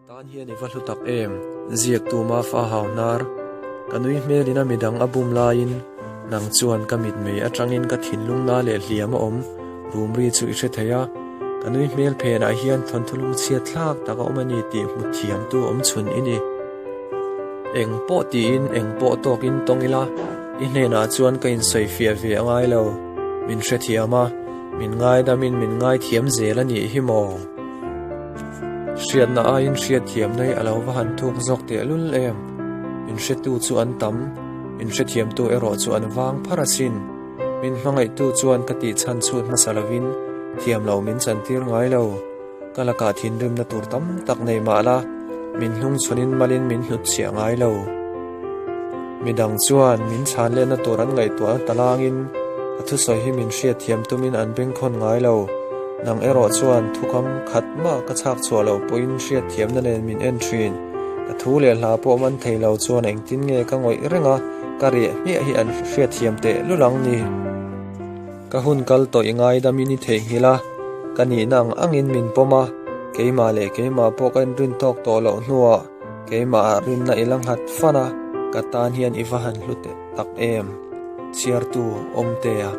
Tan hian i va hlu tak em? Ziaktu Mafa hau hnar. Ka nui hmelin a midang a bum laiin nang chuan ka mitmei atangin ka thinlung na leh hliam a awm rum ri chu i hre thei a. Ka nui hmel phenah hian thawnthu lungchhiat thlak tak a awm a ni tih hmu thiamtu awm chhun i ni. Eng pawh tiin eng pawh tawkin tawng ila, i hnenah chuan ka insawifiah ve a ngai lo. Min hrethiam a, min ngaidamin min ngaithiam zel a nih hi maw? Hriatna aiin hriatthiamna hi a lo va han thuk zawk tehlul em? Min hretu chu an tam, min hrethiamtu erawh chu an vang phar asin. Min hmangaihtu chuan ka tih chhan chhut hmasa lovin thiam lo min chantir ngai lo. Ka lakah thinrimna tur tam tak nei mah la, min hnungchhunin malin min hnutchhiah ngai lo. Midang chuan min chhan lehna tur an ngaihtuahna talangin ka thusawi hi min hriatthiam tumin an bengkhawn ngai lo. Nang erawh chuan thukam khat mah ka chhak chhuah loh pawhin hriatthiamna nen min en thin. Ka thu leh hla pawh man thei lo chuan engtin nge ka ngawih reng a, ka riah hmiah hi an hriatthiam teh lul ang ni. Ka hun kal tawh i ngaidamin i theihnghilh a, ka nihna ang angin min pawm a, keimah leh keimah pawh ka inrin tawk tawh loh hnuah keimahah rinna i la nghat fan a, ka tan hian i va han hlu teh tak em? Chhiartu Awmtea.